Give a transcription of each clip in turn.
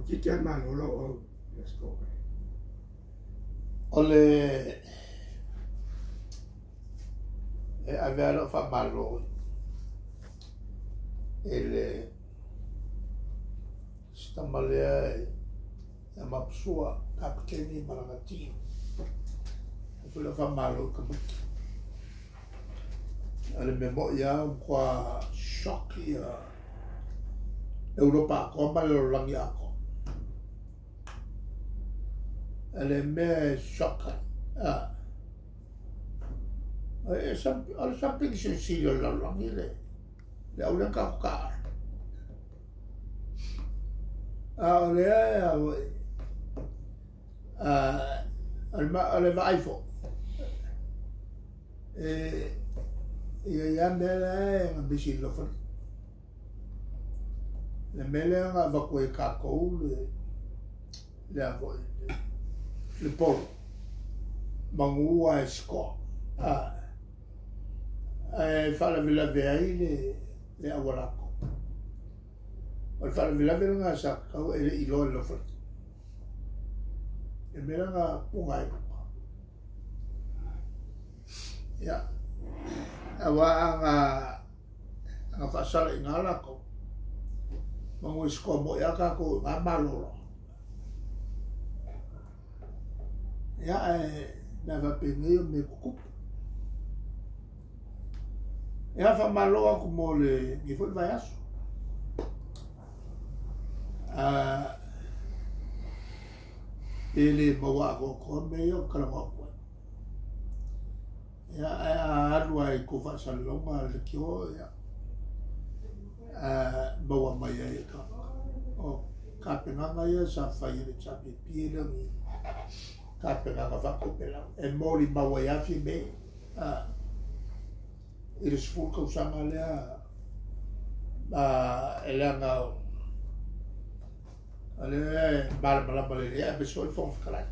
Toeitiiti lava malo lau au i le Aso Toonai. O le e ave lava lau faamalo i le si tama lea ia Mapusua, Kapeteni ma lana team. E foi lau faamalo i tamaiti. O le mea moi lava ua matua shock ia Europa atoa ma le lalolagi atoa. O le mea e shock ai, o le something silisili o le lalolagi le au lea na tatou taaalo. A o lea o le vaai foi, e i ai lava mea la e misi i le laufali. Le mea lea na avatu ai e tatou le foi le polo manu ae sikoa ae faalavelave ai le aualato. O le faalavelave lena sa tatau e le i iloa e le laufali. Le mea lea na puna ai luga. Ia, aua ana faasala i ina latou, manu e sikoa moi lava tatou i na malo loa. Ia, ae mea faapenei o mea tutupu. Ia, faamalo atu mo lenei foi vaiaso. Pe le maua atoatoa mea ia ou te talanoa atu ai. Ia, ae a alu lava i tou faasalalauga leitio, ia, maua mai ai e tagata. O tapenaga ia sa fai e le HRPP e le o ni tapenaga faatopelau. E molimau ai lava Fiame i le 10 tausaga lea, e leaga o lea e malamalama lelei aemaise foi le Fofoga Fetalai.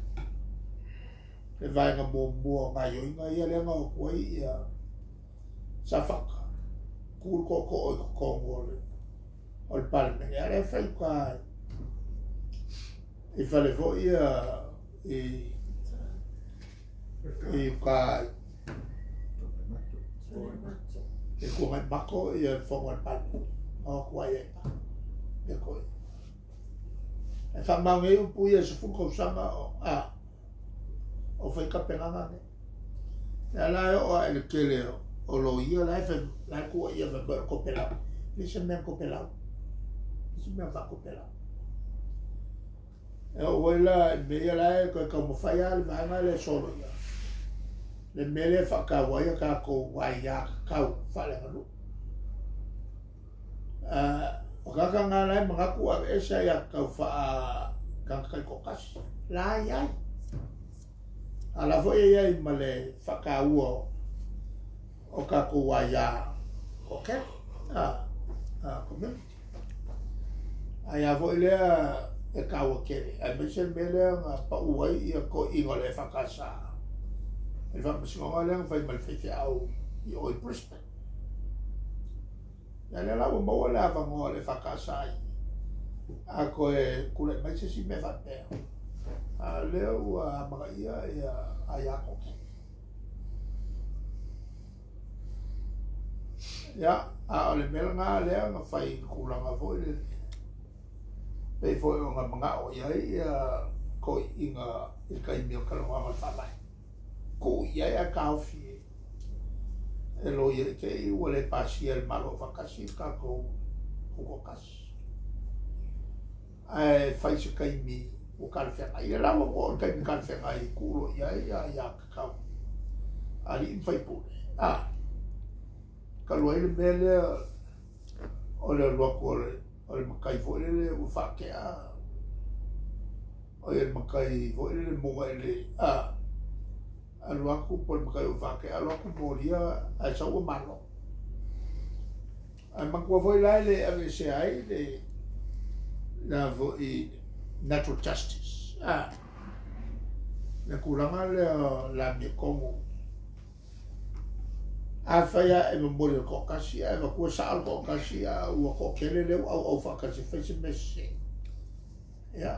Le vaega muamua o gaoioiga ia lea na o atu ai ia Safata, tu le tootoo i totonu o le Palemene. A o lea e fai uta i fale foi ia i uta i Tuanaimato ia le fono a le Palemene. Na o atu ai ai i na. E faamaoni ai upu ia 10 tausaga o fai tapenaga nei. Ia la e oo lava i le tele o loia la e fai, la e tuuaia fai mai o le topelau. E le se mea topelau. E le se mea faatopelau. E oo foi la i mea ia la e toe taumafai lava le vaega lea e soloia. Le mea lea e faataua ai a tatou aiatatau faaleaganuu. O tagata na la e manatu aveese aiatatau faa-tagata taitoatasi. La e i ai. A la foi e i ai ma le faataua o tatou aia toatele, community. Aia foi lea e taua tele, aemaise le mea lea na pau ai ia toeaiina o le EFKS. Le faamasinoga lea na fai ma le faifeau i o i Brisbane. Ia lea la ua maua le avanoa o le EFKS a toe tulai mai se isi mea faapea. A lea ua amanaia ia aia toatele. Ia, a o le mea lena lea na fai i le tulaga foi lele. Pei foi ona manao i ai ia toeaiina i le taimi o talanoaga o le faavae. Tuu i ai ae taofi e loia i te i ua le pasia e le Malo Aufaatasi le tatou tutoatasi. Ae fai se taimi ua talafeagai. Ia la ua oo le taimi talafeagai e tuu loa i ai aiatatau alii ma faipule. Talu ai le mea lea o le alu atu o le matai foi lele ua faatea o le matai foi lele muga i le alu atu po o le matai ua faatea alu atu molia ae sau ua malo. Ae manatua foi la e le aveesea ai le la foi natural justice. Le tulaga lea o la amiotonu. Afai lava e momoli le toatasi ae avatua sao le toatasi a ua toatele lea ua auau faatasi e fai se mea sese. Ia,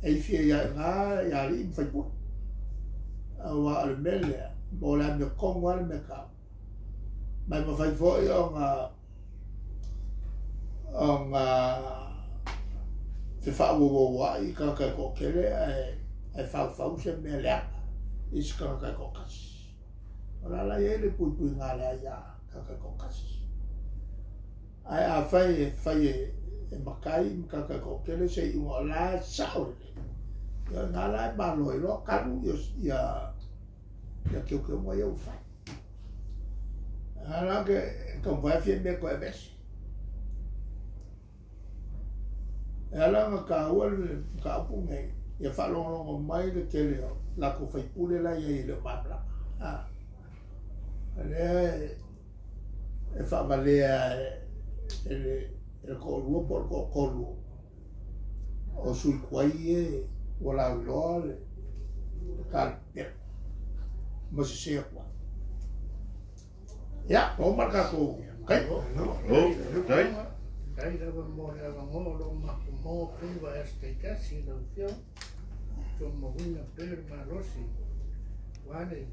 e ifia ia iga i alii ma faipule. Auā o le mea lea, mo le amiotonu lava le mea taua. Ma e mafai foi ona fefaauououa'i i tagata e toatele ae faufau se mea leaga i se tagata e toatasi. O la la e i ai le puipuiga a le aia a tagata e toatasi. Ae afai e fai e matai ma tagata e toatele se iuga o la e sa'o lelei, ia o i ina la e malo ai loa talu ia teuteuga ia ua fai. A la ke taumafai e Fiame e toe aveese. E ala ona taua le mataupu lenei, ia faalogologo mai le tele o latou faipule la e i ai e le o malamalama. O lea e faavalea e le toalua po o le toatolu o sui tuai e ua lauiloa le talipepelo ma sese atu ai. Ia, ua uma le tatou taimi. Faafetai. Faafetai lava mo le avanoa o lo o matou maua pea i vaiaso taitasi i lau Afioga, tumauina pea le malosi aua le